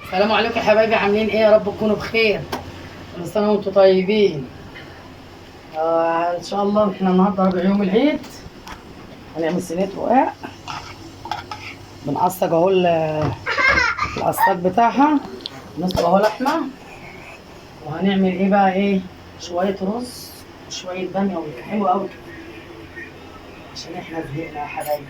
السلام عليكم يا حبايبي، عاملين ايه؟ يا رب تكونوا بخير، كل سنة وانتم طيبين. ان شاء الله احنا النهارده رابع يوم العيد، هنعمل صينية رقاق. بنعصج اهو العصاج بتاعها، نسلق اهو لحمه، وهنعمل ايه بقى؟ ايه، شوية رز وشوية باميه، حلو قوي عشان احنا زهقنا يا حبايبي.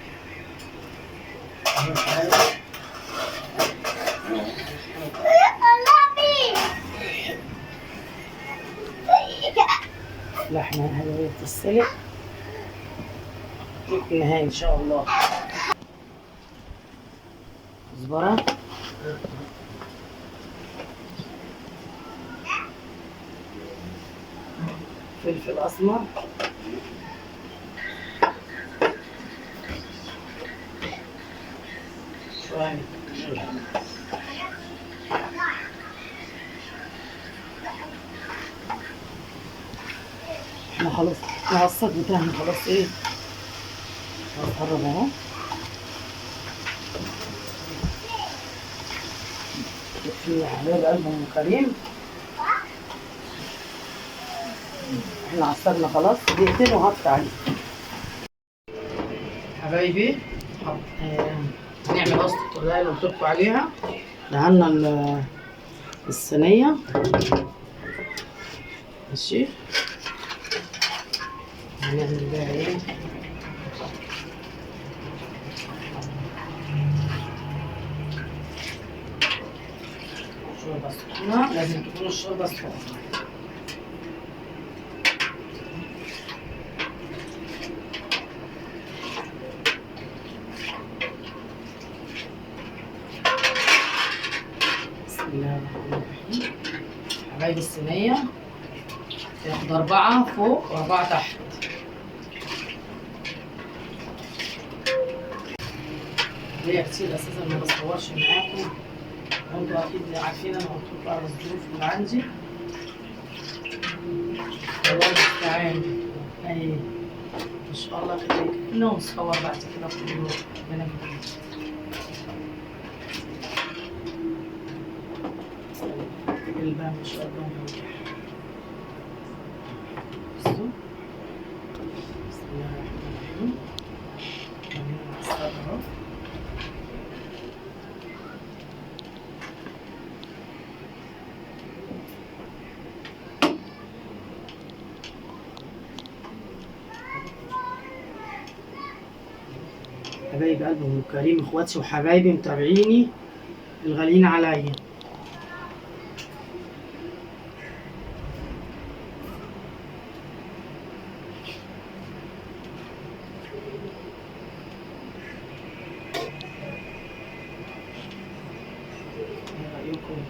لحمه يا حبايبي بتتسلق النهاية ان شاء الله. كزبره، فلفل اسمر، شوية احنا خلاص العصاج بتاعنا خلاص ايه، خلاص قرب اهو. في حبايب قلب ام كريم، احنا عصرنا خلاص دقيقتين وهطفي عليه. حبايبي هنعمل وصفة الرقاق اللي قلت لكم عليها. دهنا الصينية ماشي، هنعمل بقى ايه؟ شوربة سخنة، لازم تكون الشوربة سخنة. بسم الله الرحمن الرحيم. حبايبي الصينية تاخد 4 فوق و4 تحت. ليا كتير اساسا ما بصورش معاكم، وانتوا اكيد عارفين انا قلت لكم على الظروف اللي عندي. الله المستعان. اي ان شاء الله كده كده ونصور بعد كده كل يوم. ربنا يهديك. البان ان شاء الله هينجح. بصوا بسم الله الرحمن الرحيم. هنعمل اهو. حبايب قلبي ام كريم، اخواتي وحبايبي متابعيني الغاليين عليا. ايه رايكم؟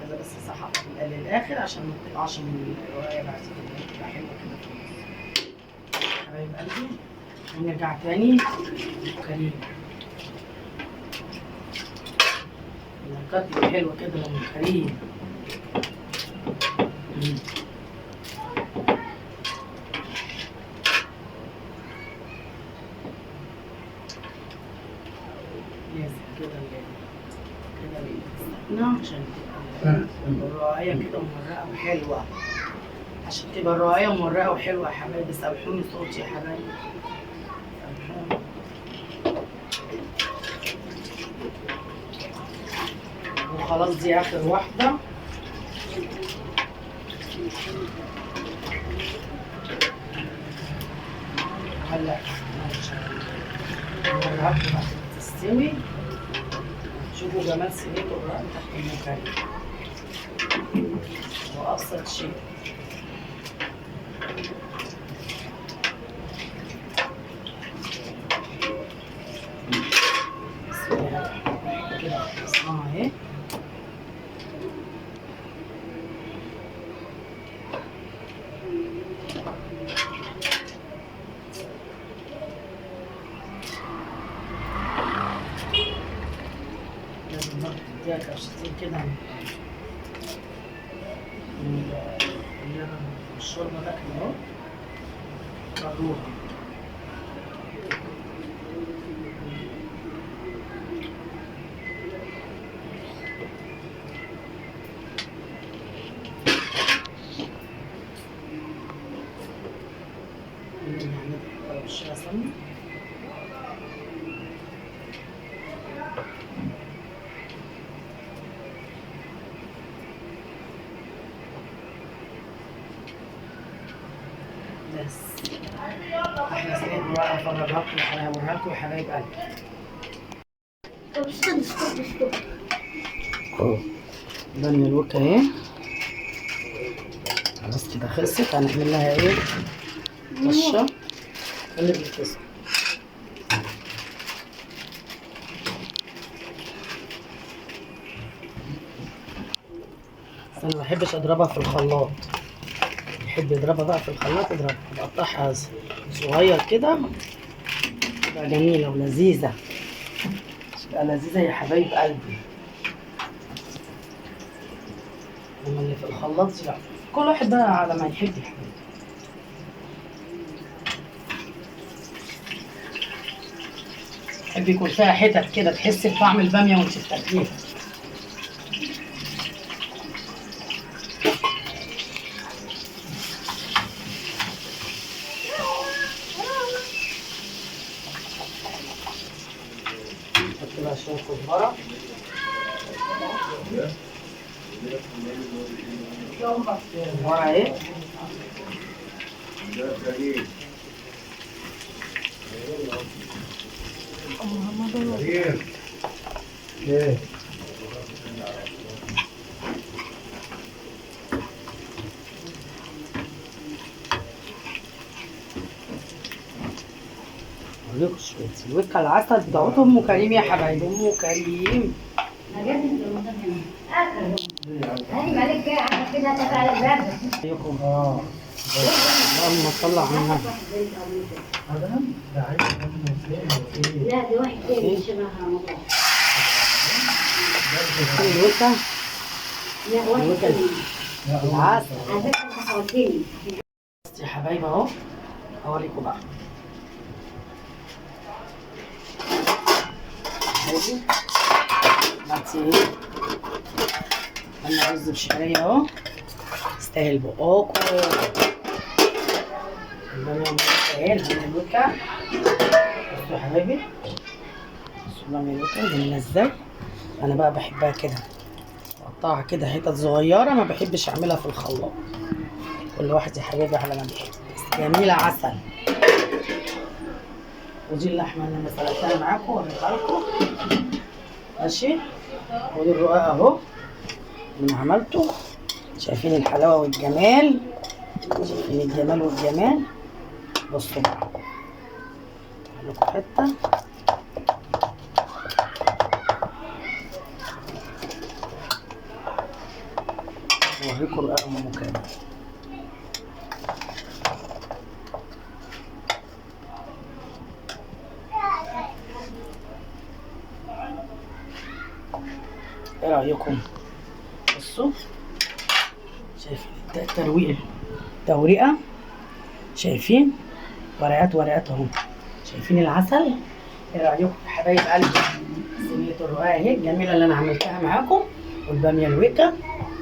عايزه بس اصحح للاخر عشان ما تقطعش من الرواية بعد كده، تبقى حلوة كده في النص. حبايب قلبي ونرجع تاني كريم. اللايكات حلوة كده لام كريم. لازم كده كده السمنة عشان تبقى الرقايه كده مورقه وحلوه، عشان تبقى الرقايه مورقه وحلوه يا حبايبي. سامحوني صوتي يا حبايبي، سامحوني. وخلاص دي اخر واحدة. هلا نوريها لكم بعد ما تستوي، شوفوا جمال صينية الرقاق تحت المكان، وابسط شيء. بسم الله الرحمن الرحيم. كده خلصناها اهي. لازم برضه تديها كرشتين كده من اللبن والشوربه ده كده اهو، تاخدوها. سمنه. بس احنا سنين بقى افرجها لكم وهوريها لكم يا حبايب قلبي. طب استنى stop stop. ده من الوكا اهي، خلاص كده خلصت. هنعمل لها ايه؟ طشه اللي بتتكسر. بس انا ما بحبش اضربها في الخلاط، يحب يضربها بقى في الخلاط اضربها، بقطعها صغير كده تبقى جميلة ولذيذه، تبقى لذيذة يا حبايب قلبي. لما اللي في الخلاط لا، كل واحد بقى على ما يحب يا حبايبي. يحب يكون فيها حتت كده تحس بطعم الباميه وانت بتاكليها. نحط لها شوية كزبره. كزبره اهي. اوريكم شوية الوكه العسل بتاعت ام كريم يا حبايب، ام كريم. عليكم. اللهم صل على النبي. لا ده واحد تاني شبه رمضان. الوكه لا واحد تاني. العسل على فكرة انت حاولتني. يا حبايب اهو، اوريكم بقى. ماشي بعتي ايه؟ عندنا رز بشعريه اهو، يستاهل بقاكم. الباميه اهي، الباميه الوكا. بصوا يا حبايبي، بصوا الباميه الوكا جميلة ازاي. انا بقى بحبها كده، اقطعها كده حتت صغيرة، ما بحبش اعملها في الخلاط. كل واحد يا حبايبي على ما بيحب، بس جميلة عسل. ودي اللحمة اللي انا سلقتها معاكم وريتها لكم، ماشي. ودي الرقاق اهو اللي انا عملته. شايفين الحلاوة والجمال؟ شايفين الجمال والجمال؟ بصوا بقى لكم حتة. اوريكم رقاق ام كريم. ايه رايكم؟ بصوا شايفين الترويقه، توريقه، شايفين ورقات ورقات اهو، شايفين العسل؟ ايه رايكم يا حبايب قلبي؟ صينية الرقاق اهي الجميلة اللي انا عملتها معاكم، والباميه الوكا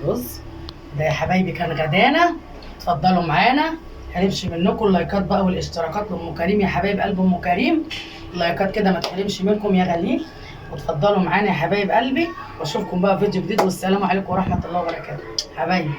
رز. ده يا حبايبي كان غدانا، اتفضلوا معانا. هنمشي منكم اللايكات بقى والاشتراكات لام كريم يا حبايب قلب ام كريم، اللايكات كده ما تحرمش منكم يا غاليين. وتفضلوا معانا يا حبايب قلبي، واشوفكم بقى في فيديو جديد، والسلام عليكم ورحمة الله وبركاته حبايبي.